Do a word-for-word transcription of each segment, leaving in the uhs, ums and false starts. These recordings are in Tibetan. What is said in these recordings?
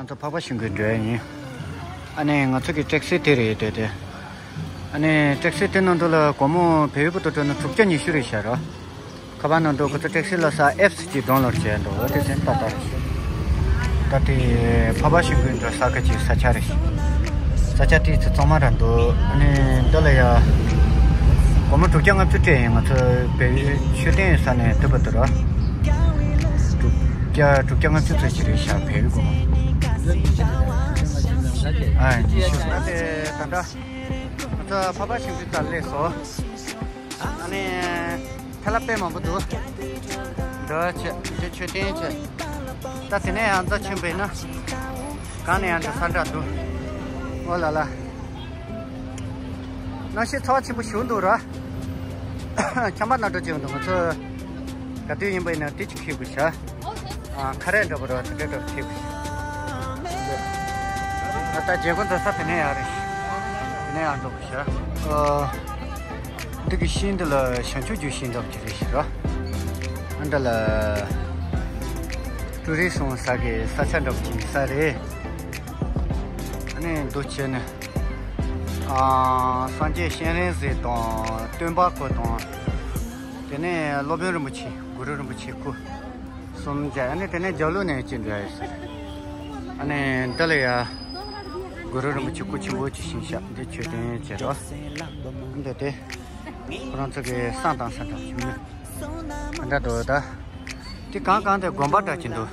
ད་འཕགས་པ་ཤིང་ཀུན་འགྲོ་ཡ་ཡིན། ཨ་ནི་ང་ཚོ་གི་ཊེག་སི་དེ་རེད་དེ་དེ། ཨ་ནི་ཊེག་སི་དེ་ནང་དུ་ལ་སྒོར་མོ་བལ་ཡུལ་པོ་ཏོ་སྤྲོད་ན་དྲུག་བརྒྱ་ཉི་ཤུ་རེད་ཤག་ར། ཁ་པར་ནང་དུ་ཁོ་ཚོ་ཊེག་སི་ལ་ས་ཨེབ་སི་ཅིག་ཌའུན་ལོཌ་བྱས་འདུག་འོ་དེ་ཚན་ཏག་ཏག་རེད་ཤག་ད་དེ་འཕགས་པ་ཤིང་ཀུན་འགྲོ་ས་ཁ་ཅིག་ས་ཆ་རེད་ཤག་ས་ཆ་དེའི་ཚེ་གཙང་མ་ར་འདུག་ཨ་ནི་འདི་ལ་ཡ། སྒོར་མོ་དྲུག་བརྒྱ་ལྔ་བཅུ་སྤྲད་ཡིན། ང་ཚོ་བལ་ཡུལ་མཆོད་རྟེན་ས་ནས་ཐུབ་པ་དུ་ར། དྲུག་བརྒྱ་དྲུག་བརྒྱ་ལྔ་བཅུ་ཙམ་ཞིག་རེད་ཤག་བལ་ཡུལ་སྒོར་མོ། ཨ་ཉི་ཤུ། ད་ལྟ་ང་ཚོ་འཕགས་པ་ཤིང་ཀུན་རྩར་སླེབས་སོང་། ཨ་ནི་ཁ་ལག་དཔེ་མང་པོ་འདུག་འདི་བྱས་འདི་མཆོད་རྟེན་བྱས། ད་དེ་ནས་ཡང་རྩ་ཆེན་པོ་ཡིན་ན། གང་ནས་ཡང་འདི་ས་འདྲ་འདུག་འོ་ལ་ལ། གནམ་གཤིས་ཚ་བ་ཆེན་པོ་ཞིག་འདུག་ར། ཁྱམས་པ་ནང་འགྲོ་ཅིག་འདུག་ང་ཚོ་ག་དུས་ཡིན་པ་ཡིན་ན་དེ་ཅིག་འཁྱེར་དགོས་ཤག་ཨ་ཁ་རས་འདྲ་པོ་ར་དེ་འདྲ་འདྲ་པོ་འཁྱེར་དགོས་ཤག་ད་ལྟ་རྒྱལ་སྒོ་འཛེག་ས་དེ་ནས་ཡར་རེད། དེ་ནས་ཡར་འགྲོ་དགོས་ཤག་ཨ། འདི་གི་ཤིང་འདི་ལ་བྱང་ཆུབ་རྒྱུ་ཤིང་འདྲ་པོ་ཅིག་རེད་ཤག་ར། ཨ་འདྲ་ལ་ཀྲུའུ་རི་སི་སོང་ས་གི་ས་ཆ་འདྲ་པོ་ཅིག་ཡིན་ས་རེད། ཨ་ནི་འདུག་བྱས་ནས། ཨ། སངས་རྒྱས་སྤྱན་རས་གཟིགས་དང་སྟོན་པ་སྐུ་དང་། དེ་ནས་སློབ་དཔོན་རིན་པོ་ཆེ་གུ་རུ་རིན་པོ་ཆེ་སྐུ། གསུམ་བྱས། ཨ་ནི་དེ་ནས་རྒྱབ་ལོགས་ནས་ཅི་འདྲ་ཡོད་ཟེར། ཨ་ནི་འདི་ལ་ཡ། གུ་རུ་རིན་པོ་ཆེ་སྐུ་ཆེན་པོ་ཅིག་བཞེངས་ཤག་འདི་མཆོད་རྟེན་བྱས་རོ། འདི་དེ། ཁོ་རང་ཚོ་གི་བསང་བཏང་ས་འདྲ་བྱུང་ནས། ཨ་འདྲ་འདུག་ད། དེ་གང་གང་དེ་དགོན་པ་འདྲ་ཅིག་འདུག་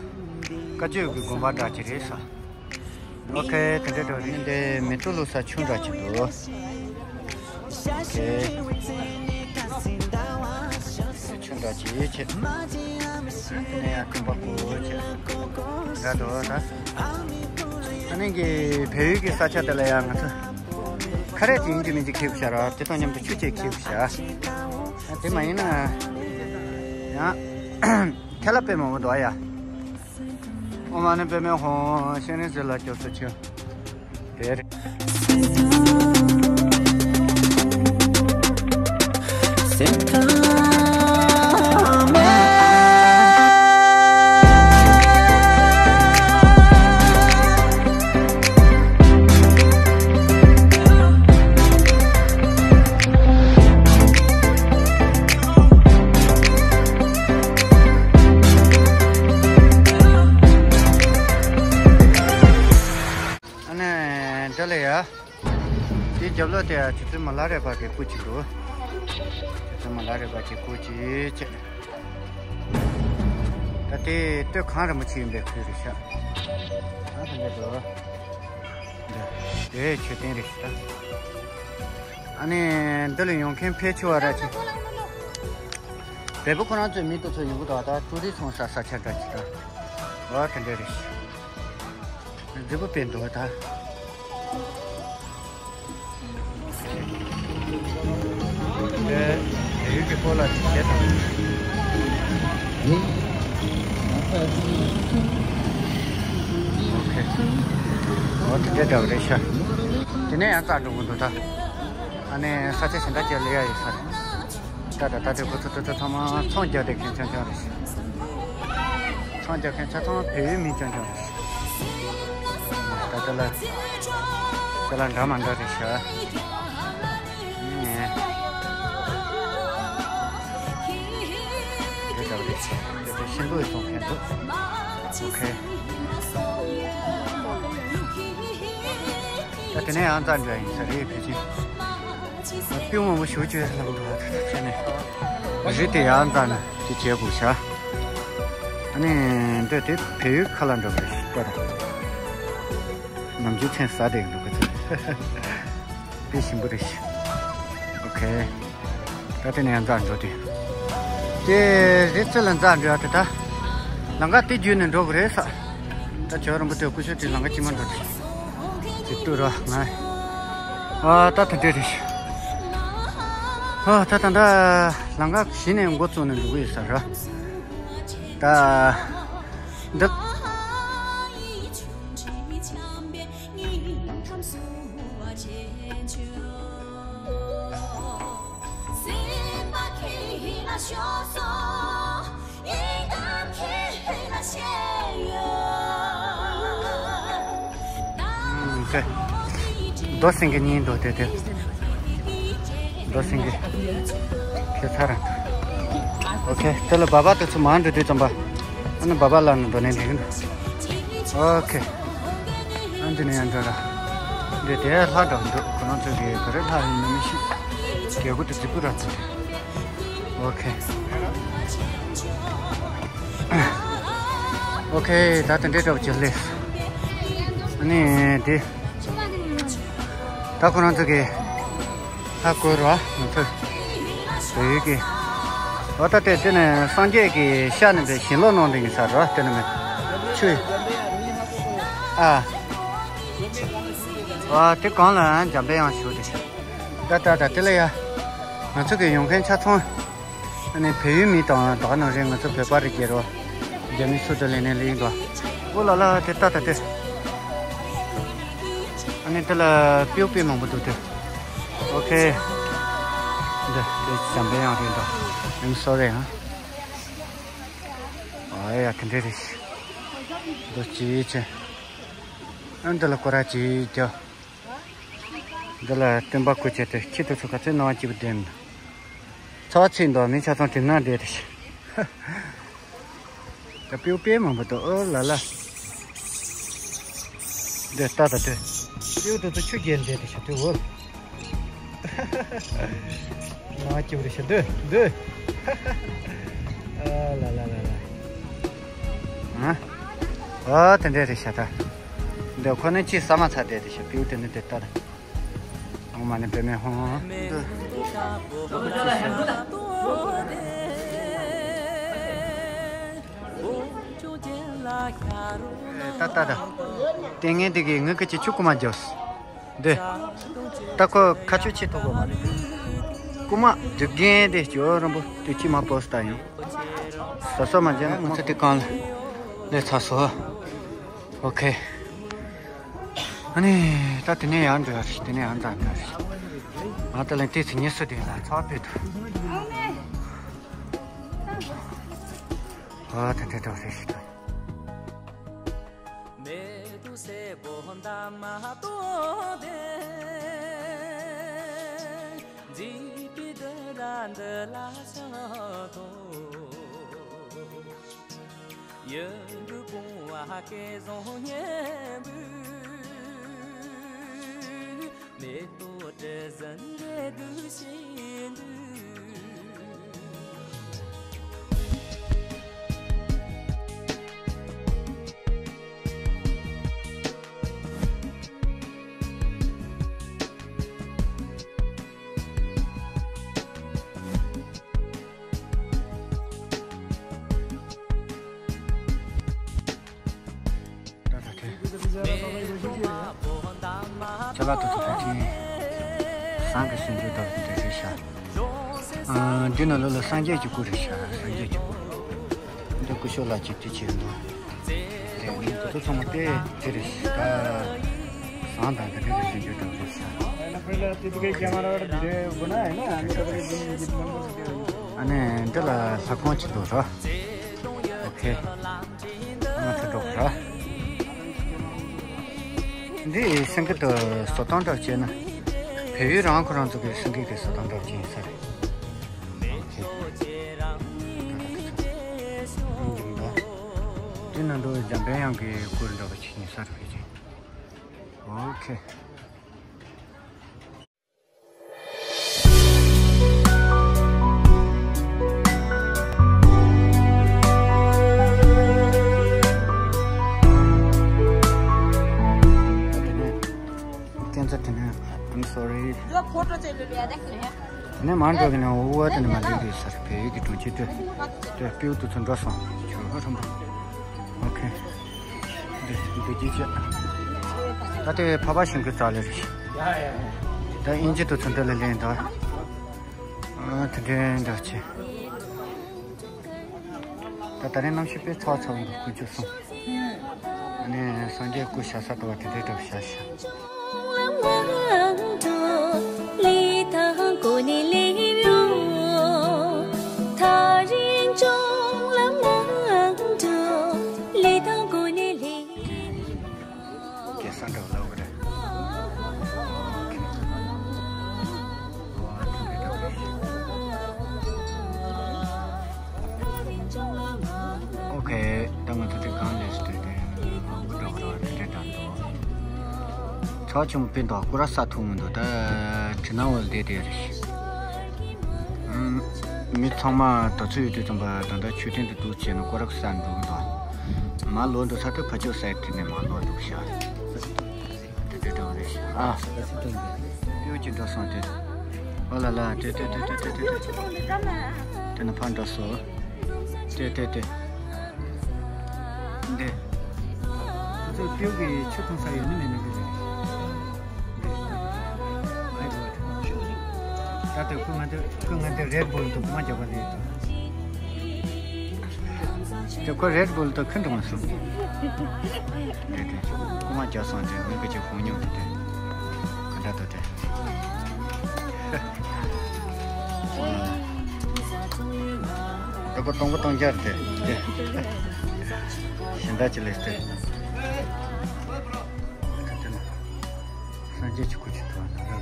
བཀའ་ཆོས་ཀྱི་དགོན་པ་འདྲ་ཅིག་རེད་ས། ཨོ་ཁེ། དེ་འདྲ་འདྲ་རེད། འདི་མེ་ཏོག་བླུགས་ས་ཆུང་འདྲ་ཅིག་འདུག་ཨོ་ཁེ། ཆུང་འདྲ་ཅིག་བྱས། དེ་ནས་ཡང་ཀུན་པ་ཀོ་བྱས། འདྲ་འདུག་ད། ཨ་ནི་གི་བལ་ཡུལ་གྱི་ས་ཆ་དེ་ལ་ཡང་ང་ཚོ་ཁ་རས་དེ་ཡིན་གཅིག་མིན་གཅིག་འཁྱེར་དགོས་ཤག་ར། དེ་དང་མཉམ་དུ་ཆུ་ཅིག་འཁྱེར་དགོས་ཤག་དེ་མ་ཡིན་ན་ཡང་ཁ་ལག་དཔེ་མང་པོ་འདུག་ཨ་ཡ། ཨོཾ་མ་ཎི་པདྨེ་ཧཱུྃ། སྤྱན་རས་གཟིགས་ལ་སྐྱབས་སུ་མཆི། དེ་རེད། ཨ་ནི་འདི་ལ་ཡ། དེའི་རྒྱབ་ལོགས་དེ་ཡ་རྗེ་བཙུན་མ་ལ་རས་པ་གི་སྐུ་ཅིག་འདུག་རྗེ་བཙུན་མ་ལ་རས་པ་གི་སྐུ་ཅིག་བྱས། ད་དེ་སྟོད་གངས་རིན་པོ་ཆེ་ཡིན་པའི་ཁུལ་རེད་ཤག་ཨ་དེ་འདྲ་འདུག་འདི་དེ་མཆོད་རྟེན་རེད་ཤག་ཨ་ནི་འདི་ལ་ཡོང་མཁན་ཕལ་ཆེ་བ་ར་ཅིག་བལ་པོ་ཁོ་རང་ཚོའི་མི་དེ་ཚོ་ཡོང་གི་འདུག་ད་ཀྲུའུ་རི་སི་སོང་ས་ས་ཆ་འདྲ་ཅིག་ད། ཨ་དེ་འདྲ་རེད་ཤག་མཛེས་པོ་དཔེ་འདུག་ད། དེ་ཡུལ་གྱི་སྐོར་ལ་བྱེད་དང་། ཨོ་ཁེ། ཨོ་དེ་འདྲ་འདྲ་བ་རེད་ཤག་དེ་ནས་ཡང་རྩྭ་འགྲོ་གི་འདུག་ད། ཨ་ནི་ས་ཆ་གཞན་དག་ཅིག་སླེབས་ཡ་ཡོད་ས་རེད། ད་ད་ད་དེ་ཁོ་ཚོ་དེ་ཚོ་ཚང་མ་ཚོང་རྒྱག་བསྡད་མཁན་རྐྱང་རྐྱང་རེད་ཤག་ཚོང་རྒྱག་མཁན་ཆ་ཚང་བལ་ཡུལ་མི་རྐྱང་རྐྱང་རེད་ཤག་ད་དེ་ལ་དེ་ལ་འདྲ་མ་འདྲ་རེད་ཤག་ཨེ། དེ་འདྲ་རེད་ཤག་དེ་དེ་ཤིང་བུ་བཙོང་མཁན་འདུག་ཨོ་ཁེ། ད་དེ་ནས་ཡང་རྩྭ་འགྲོ་ཡ་ཡིན་ས་རེད་ཕལ་ཆེར། དཔེ་མང་པོ་ཞེ་པོ་ཅིག་ལངས་འདུག་ཨ། ད་ཆ་ནས་རི་དེ་ཡར་འཛེགས་ནས་དེ་བྱེད་དགོས་ཤག་ཨ་ནི་འདི་དེ་བལ་ཡུལ་ཁ་ལག་འདྲ་པོ་རེད་ཤག་ནམ་རྒྱུན་མཚན་ཟ་བསྡད་འདུག་ག་དཔེ་ཞིམ་པོ་རེད་ཤག་ཨོ་ཁེ། ད་དེ་ནས་ཡར་འཛེགས་འགྲོ་དུས། དེ་རི་རྩེ་ལ་འཛེགས་འགྲོ་ཡ་དེ་ད། ལམ་ཁ་དེ་བརྒྱུད་ནས་འགྲོ་དགོས་རེད་ས། ད་ཇོ་རིན་པོ་ཏེ་སྐུ་ཞབས་དེ་ལམ་ཁ་ཅི་མ་འགྲོ་དེ། ཅིག་ལྟོས་རོགས། ང་། ཨ་ད་ད་འདྲ་རེད། ཨ་ད་ད་ད་ལམ་ཁ་གཞི་ནས་འགོ་བཙུགས་ནས་འགྲོ་གི་ཡོད་ས་ར། ད་འདི། རྡོ་སེང་གེ་གཉིས་འདུག་དེ་དེ། རྡོ་སེང་གེ། ཁྱེད་ཚར། ཨོ་ཁེ། དེ་ལ་སྦ་བ་དེ་ཚོ་མང་འགྲོ་དུས་ཙམ་པ། ཨ་ནི་སྦ་བ་ལ་ནི་འགྲོ་ནས་འགྲིག་གི་འདུག་ཨོ་ཁེ། ཨ་འདི་ནས་ཡང་འགྲོ་ར། འདི་དེ་ལྷ་འདྲ་འདུག་ཁོ་རང་ཚོ་གི་ག་རེ་ལྷ་ཡིན་མིན་མི་ཤེས། རྒྱལ་པོ་དེ་རྫིག་པོ་ར་ཚོ་རེད། ཨོ་ཁེ། ཨོ་ཁེ། ད་དེ་འདྲའི་འདྲ་བོ་ཅིག་སླེབས། ཨ་ནི་དེ། ད་ཁོ་རང་ཚོ་གི་ཧ་གོ་ར་ང་ཚོ་བོད་ཡུལ་གྱི། འོ་ད་དེ་དེ་ནས་སངས་རྒྱས་ཀྱི་ཤ་ནི་པའི་ཞིང་ལོག་ནང་དུ་ཡིན་ས་ར་དེ་ནི་མེད་ཆུ་ཡི། ཨ། ཨ་དེ་གང་ལ་འཇམ་པའི་དབྱངས་ཞུ་དེ་ཤ། ད་ད་ད་དེ་ལ་ཡ། ང་ཚོ་གི་ཡོང་མཁན་ཆ་ཚང་། ཨ་ནི་བལ་ཡུལ་མི་དང་ད་ག་ནང་རེད། ང་ཚོ་བོད་པ་རེད་རྒྱལ་རོ། རྒྱ་མི་སུ་དང་ལས་ནས་ལས་ཡིན་དོ། ཨོ་ལ་ལ་དེ་ལྟ་ད་དེ། ཨ་ནི་དེ་ལ་པིའུ་པིའུ་མང་པོ་འདུག་དེ། ཨོ་ཁེ། འདི་དེ་འཇམ་པའི་དབྱངས་རེད་འདུག I'm sorry ཧ། ཨ་ཡ་དེ་འདྲས་རེད། འདུག་ཅི་ཅི། ཨ་འདི་ལ་སྐོར་ར་ཅི་རྒྱོ། འདི་ལ་སྟོན་པ་སྐུ་བྱེད་དེ་ཁྱི་དེ་ཚོ་ག་ཚོད་སྣང་བ་སྐྱིད་པོ་བསྡད་འདུག་ཚ་བ་ཚིག་འདུག་མི་ཆ་ཚང་གྲིབ་ནག་བསྡད་དེ་ཤི། ད་པིའུ་པིའུ་མང་པོ་འདུག་ཨོ་ལ་ལ། འདི་ལྟ་ད་དེ། པིའུ་དེ་ཚོ་ཆུ་རྒྱལ་བསྡད་དེ་ཤི་དུས་འོ། སྣང་བ་སྐྱིད་པོ་རེད་ཤི་འདི་འདི། ཨོ་ལ་ལ་ལ་ལ། ཨ། ཨོ་དེ་འདྲས་རེད་ཤ་ད། འདི་ཁོ་ནི་ཅི་ས་མ་ཚ་བསྡད་དེ་ཤི་པིའུ་དེ་ནི་དེ་ལྟ་ད། ཨོ་མ་ནི་པེ་མེ་ཧོང་། ད་ད་ད། ལྟས་ངན་དེ་གིས་ངའི་ཁ་ཆེ་ཆུ་རྐུ་མ་རྒྱོབས། འདི། ད་ཁོ་ཁ་ཆུ་ཆེ་ཐུག་གོ་མ་རེད། རྐུ་མ་དུ་རྒན་དེ་ཇོ་རམ་པོ་དུ་ཅི་མ་པོ་སྟ་ཡོང་། ས་ས་མ་རྒྱན་ང་ཚོ་དེ་གང་ལ། ལས་ཚ་སོ། ཨོ་ཁེ། ཨ་ནི། ད་དེ་ནས་ཡང་འགྲོ་ཡ་རེད། དེ་ནས་ཡང་འགྲོ་འགྲོ་རེད། ང་ད་ལན་ཏི་ཚི་ཉི་སུ་དེ་ལ་ཚ་བོད་དུ། ཨ་དེ་འདྲ་འགྲོ་རེད་ཤི་ད། ཅ་ལག་ཏུ་ཏུ་ཕན་ཆེན། བཟང་གི་སེམས་རྒྱུད་ལྟ་བུ་དེ་རེད་ཤག་ཨ། འདི་ནང་ལོགས་ལ་སངས་རྒྱས་ཀྱི་སྐུ་རེད་ཤག་སངས་རྒྱས་ཀྱི་སྐུ། འདི་སྐུ་ཞབས་ལ་ཅིག་ཏུ་བྱེད་འདུག་དེ་ནི་དེ་ཚོ་ཚང་མ་དཔེ་དེ་རེད་ཤག་བཟང་དང་དེ་འདྲ་གི་སེམས་རྒྱུད་ལྟ་བུ་རེད་ཤག་ཨ་ནི་འདི་ལ་ལྷ་ཁང་ཅིག་འདུག་ར། ཨོ་ཁེ། ང་ཚོ་འགྲོ་གི་ར། འདི་སེང་གེ་དུ་བཟོ་སྟངས་འདྲ་བྱས་ན། བལ་ཡུལ་རང་ཁོ་རང་ཚོ་གི་སེང་གེ་གི་བཟོ་སྟངས་འདྲ་བྱས་ཡིན་ས་རེད། ཨོ་ཁེ། འདི་ནང་དུ་འཇམ་དཔལ་དབྱངས་ཀྱི་སྐུ་འདྲ་བ་ཅིག་ཡིན་ས་རེད་ཅིག་ཨོ་ཁེ། ཁྱེད་ཚོ་དེ་ནས། I'm sorry། དེ་ནས་མར་འགྲོ་གི་ན་འུ་བ་དེ་ནས་མ་འགྲིག་གི་ས་རེད། བལ་ཡུལ་གྱི་གྲོང་ཁྱེར་དུ། དེ་པིའུ་དུ་ཚོ་འགྲོ་སོང་། ཁྱོད་ཧ་རམ་པ། ཨོ་ཁེ། འདི་འདི་ཅི་བྱེད། ད་ལྟའི་ཕ་པ་གཞུང་གི་རྩ་ལས་རེད། ད་དབྱིན་ཇི་དུ་ཚོ་འདི་ལ་ལེན་ད། ཨ་དེ་འདྲའི་འདྲ་ཆེ། ད་ད་རིང་གནམ་གཤིས་དཔེ་ཚ་བ་ཚ་བ་འདུག་དཀོན་མཆོག་གསུམ། ཨ་ནི་སངས་རྒྱས་སྐུ་བཞག་ས་དུ་བ་དེ་འདྲའི་འདྲ་བཞག་ཤག་རྒྱལ་ས་འདྲ་བ་ལབ་གི་རེད། ཁ་ཆུང་པིན་དང་སྐོར་ར་ས་ཐུང་མི་འདུག་ད་དྲི་ན་འོལ་བསྡད་དེ་རེད། ཨུམ། མི་ཚང་མ་དུས་ཚོད་ཡོད་དུས་ཙམ་པ་ད་ལྟ་མཆོད་རྟེན་དུ་འདུག་བྱས་ནས་སྐོར་ར་ས་འགྲོ་གི་འདུག་མ་ལོ་འདུག་ས་དུ་ཕ་ཆོས་སའི་དེ་ནས་མ་ལོ་འདུག་ཤག་དེ་དེ་འདྲ་རེད་ཤག་ཨ། ཡོད་ཀྱི་འགྲོ་སོང་དེ། ཨོ་ལ་ལ་དེ་དེ་དེ་དེ་དེ་དེ་ནས་ཕར་འགྲོ་སོང་། དེ་དེ་དེ། འདི། ཁོ་ཚོས་སྤྲེའུ་གི་ཆུ་འཐུང་ས་ཡོད་ནི་མེད་ནི་འདི་རེད། འདི། ཨའི་གོ། ད་ལྟ་ཁོ་ང་འདི་ཁོ་ང་འདི་རེད་བུལ་འདུག་མ་རྒྱག་པ་འདི་འདུག་དེ་ཁོ་རེད་བུལ་དུ་ཁེངས་འགྲོ་མ་སོང་། འདི་དེ། ཁོ་མ་རྒྱག་སོང་དེ་མི་གི་ཅིག་ཁོང་ཉོ་འདི་དེ། ག་འདྲ་འདུག་དེ། ལྟ་བུ་སྟོང་པ་སྟོང་རྒྱལ་དེ་དེ། གཞན་དག་ཅི་ལས་དེ། སངས་རྒྱས་ཀྱི་སྐུ་ཆུ་ཐོག་ན་ར།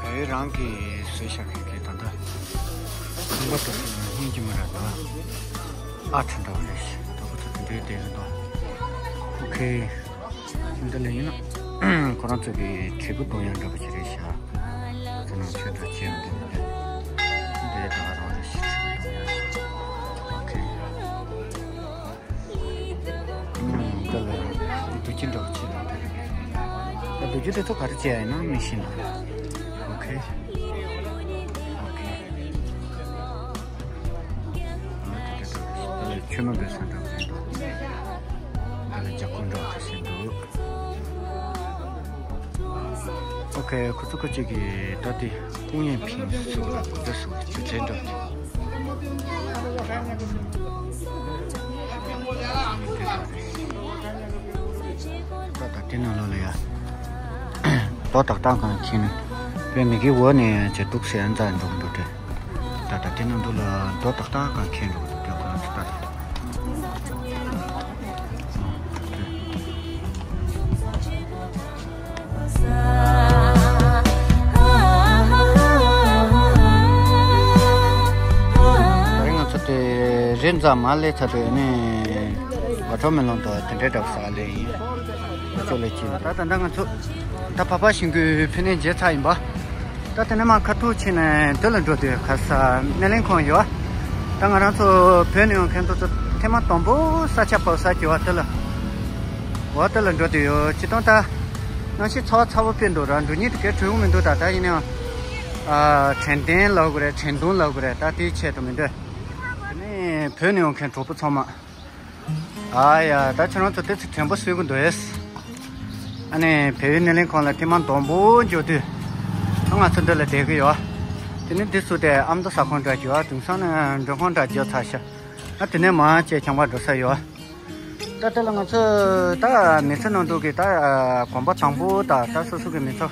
བལ་ཡུལ་རང་གིས་བཟོས་བཞག་མཁན་གྱི་ད་ལྟ་ཁང་པ་དེ་ཚོ་སྙིང་རྗེ་མོ་ར་འདུག་ཨ་ཁྲ་འདྲ་བ་རེད། ད་ཁོ་ཚོ་དེ་འདྲའི་བསྡད་ཀྱི་འདུག་ཨོ་ཁེ། འདི་ལ་ཡིན་ན་ཁོ་རང་ཚོ་གི་དྲིལ་བུ་གཏོང་ཡག་འདྲ་པོ་ཞིག་རེད་ཤག་ཁོ་ཚོ་ནང་ཆོས་འདྲ་བྱེད་ཡག་འདི་མི་འདུག་འདི་ད་ག་རང་རེད་ཤག་དྲིལ་བུ་གཏོང་ཡག་ཨོ་ཁེ། ཨུམ། འདི་ལ་རྡོ་རྗེ་འདྲ་པོ་ཅིག་འདུག་ད་རྡོ་རྗེ་དེ་ཚོ་ག་རེ་བྱེད་ཡ་ཡིན་ན་མི་ཤེས་ན། ཨོ་ཁེ། ཨོ་ཁེ། འདི་ལ་ཆོས་མ་འབོད་ས་འདྲ་པོ་ཅིག་འདུག་འདི་ལ་རྒྱ་སྒོར་འདྲ་པོ་ཁ་ཤས་འདུག་ཨོ་ཁེ། ཁོ་ཚོ་ཁོ་གཅིག་གིས་ད་དེ་ཀུང་ཡན་ཕིང་སུ་ལ་འདི་སུ་སྒྱུ་རྩལ་འདྲ་པོ་ཅིག་ད་ལྟ་དེ་ནང་ལོགས་ལ་ཡ། རྡོ་ཏག་ཏག་གང་ཁྱེར་ནས་བོད་མི་གི་འོག་ནས་ཅི་འདུག་ཟེར་ཨ་འཛག་འགྲོ་གི་འདུག་སྟེ། ད་ལྟ་དེ་ནང་དུ་ལ་རྡོ་ཏག་ཏག་གང་ཁྱེར་འགྲོ་གི་འདུག་སྟེ་ཁོ་རང་ཚོ་ལྟ་རེད། ད་རིང་ང་ཚོ་དེ་རི་འཛག་མ་སླེབས་ཚར་དུས་ནས་ཝ་ཊར་མེ་ལོན་དང་དེ་འདྲའི་འདྲ་བ་ཟ་ག་སླེབས་ཡིན། ཨ་ཅོ་ལེ་ཅི། ད་ད་ལྟ་ང་ཚོ་ད་བག་ཕེབས་ཞིང་གི་ཕེབས་ནས་མཇལ་ཚར་ཡིན་པ། ད་དེ་ནས་མར་ཁ་ཐུག་ཕྱིན་ནས་དེ་ལ་འགྲོ་དུས་ག་ས་སྣེ་ལེན་ཁང་ཡོད། ད་ང་རང་ཚོ་བོད་ནས་ཡོང་མཁན་དེ་ཚོ་ཐེངས་མ་དང་པོ་ས་ཆ་བབས་ས་གི་བ་དེ་ལ། བ་དེ་ལ་འགྲོ་དུས་ཡོད་ཅི་དང་ད། གནམ་གཤིས་ཚ་བ་ཚ་བོ་དཔེ་འདུག་ར། འགྲོ་སྙིང་དེ་གའི་བྲོ་གི་མི་འདུག་ད་ད་ཡིན་ནའང་། ཨ། དྲན་རྟེན་ལབ་དགོས་རེད། དྲན་གདུང་ལབ་དགོས་རེད། ད་དེའི་ཆེད་དུ་མི་འདོད། དེ་ནས་བོད་ནས་ཡོང་མཁན་གྲོགས་པོ་ཚང་མ། ཨ་ཡ། ད་ཁྱོད་རང་ཚོ་དེ་ཚོ་དྲན་པ་གསོས་ཀྱི་འདུག་ཨེ། ཨ་ནི་བལ་ཡུལ་སྣེ་ལེན་ཁང་ལ་ཐེངས་མ་དང་པོ་འབྱོར་དུས། ད་ང་ཚོ་འདི་ལ་བསྡད་ཀྱི་ཡོད། དེ་ནས་འདི་ཚོ་དེ་ཨ་མདོ་ཟ་ཁང་འདྲ་གྱི་ཡོད། དེང་སང་ནི་མགྲོན་ཁང་འདྲ་བརྒྱབ་ཚར་ཤག་ཨ་དེ་ནས་མར་བཅས་ཁྱམས་པ་འགྲོ་ས་ཡོད། ད་དེ་ལ་ང་ཚོ་ད་མི་ཚེ་ནང་དུ་གི་ད་གོམ་པ་དང་པོ་ད་ད་སོ་སོ་གི་མི་ཚེ་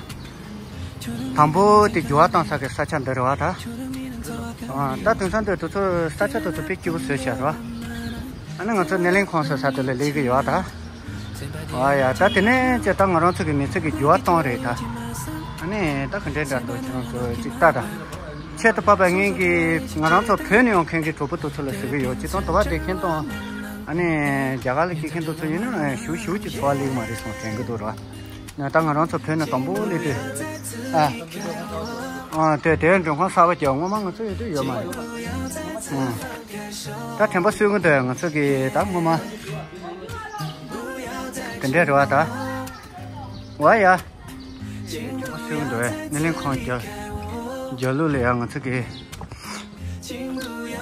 དང་པོ་དེ་འགྱུར་བ་བཏང་ས་གི་ས་ཆ་འདི་རེད་བ་ད། ཨ། ད་དེང་སང་དེ་དུས་ཚོད་ས་ཆ་དེ་ཚོ་དཔེ་སྐྱིད་པོ་བཟོས་བཞག་རེད་བ། ཨ་ནི་ང་ཚོ་སྣེ་ལེན་ཁང་ཟེར་ས་དེ་ལ་སླེབས་ཀྱི་ཡོད་ད། ཨ་ཡ། ད་དེ་ནས་ཅི་ད་ང་རང་ཚོ་གི་མི་ཚེ་གི་འགྱུར་བ་བཏང་རེད་ད། ཨ་ནི་ད་ག་འདྲས་འདྲ་འདུག་ཁྱེད་རང་ཚོ་ཅིག་ལྟ་ད། ཆེད་དུ་བབས་པའི་ངེད་ཀྱི་ང་རང་ཚོ་བོད་ནས་ཡོང་མཁན་གྱི་གྲོགས་པོ་དེ་ཚོ་ལ་ཟེར་གྱི་ཡོད། ཅི་དང་དུ་བ་བསྡད་མཁན་དང་། ཨ་ནི་རྒྱ་གར་ལ་སྐྱེས་མཁན་དེ་ཚོ་ཡིན་ན་ཞུ་ཞུ་ཅིག་འཚོ་བ་ལེགས་མ་རེད་གསུངས་དྲན་གྱི་འདུག་ར། ང་ད་ང་རང་ཚོ་བོད་ནས་དང་པོ་སླེབས་དུས། ཨ། ཨ། དེ་དེ་མགྲོན་ཁང་གསར་པ་རྒྱག་སྔོན་མ་ང་ཚོ་ཡོད་དུས་ཡོད་མ་རེད། ཨ། ད་དྲན་པ་གསོས་ཀྱི་འདུག་ང་ཚོ་གི་ད་སྔོན་མ། དེ་འདྲས་རེད་བ་ད། ཝ་ཡ། དྲན་པ་གསོས་ཀྱི་འདུག་སྣེ་ལེན་ཁང་རྒྱབ་རྒྱབ་ལོགས་ལ་ཡ་ང་ཚོ་གི་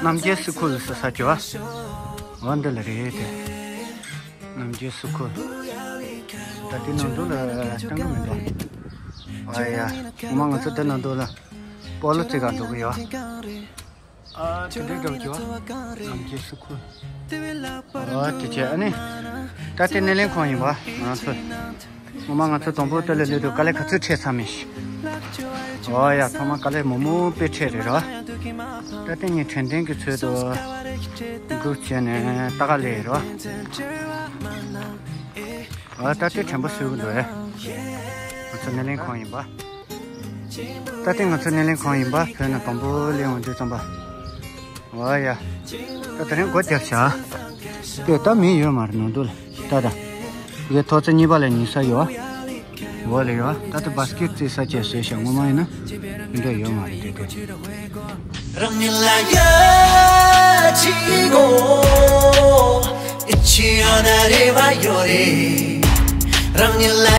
རྣམ་རྒྱལ་སི་ཁུལ་ཟེར་ས་ཅིག་ཡོད། འོ་འདི་ལ་རེད་དེ། རྣམ་རྒྱལ་སི་ཁུལ། ད་དེ་ནང་དུ་ལ་སྟོན་གི་མི་འདུག་ཨ་ཡ། ངོ་མ་ང་ཚོ་དེ་ནང་དུ་ལ་སྤོ་ལོ་རྩེ་ག་འགྲོ་གི་ཡོད། ཨ། དེ་འདྲའི་འགྲོ་གི་ཡོད། རྣམ་རྒྱལ་སི་ཁུལ། ཨ། དེ་བྱས་ཨ་ནི། ད་དེ་སྣེ་ལེན་ཁང་ཡིན་པ་ང་ཚོ། ངོ་མ་ང་ཚོ་དང་པོ་དེ་ལ་སླེབས་དུས་དཀའ་ལས་ག་ཚོད་འཕྲད་ཚར་མེད་ཤག་ཨོ་ཡ། ཐོག་མ་དཀའ་ལས་མང་མང་དཔེ་འཕྲད་རེད་ར། ད་ལྟ་ངས་དྲན་རྟེན་གྱི་ཚུལ་དུ་འདུག་བྱས་ནས་ལྟ་ག་སླེབས་ར། ཨ་ད་ལྟ་དྲན་པ་གསོས་ཀྱི་འདུག་ཨེ། ང་ཚོ་སྣེ་ལེན་ཁང་ཡིན་པ། ད་ལྟ་ང་ཚོ་སྣེ་ལེན་ཁང་ཡིན་པ། བོད་ནས་དང་པོ་སླེབས་འོང་དུས་ཙམ་པ། ཨོ་ཡ། ད་དེ་རིང་སྒོ་བརྒྱབ་བཞག་དེ་ད་མི་ཡོད་མ་རེད་ནང་དུ་ལ། ད་ད། དེ་ཐོག་ཚད་གཉིས་པ་ལ་ཉལ་ས་ཡོད། འོག་ལ་ཡོད། ད་ལྟ་བཱ་སི་ཀེད་རྩེ་ས་བཅས་བཟོས་ཤག་སྔོན་མ་ཡིན་ན་དེ་འདྲ་ཡོད་མ་རེད་དེ་དེ། རང་ཉིད་ལ་ཡ་ཅི་གོ་ཨི་ཆི་ཡ་ན་རེ་བ་ཡོད་རེད། རང་ཉིད་ལ།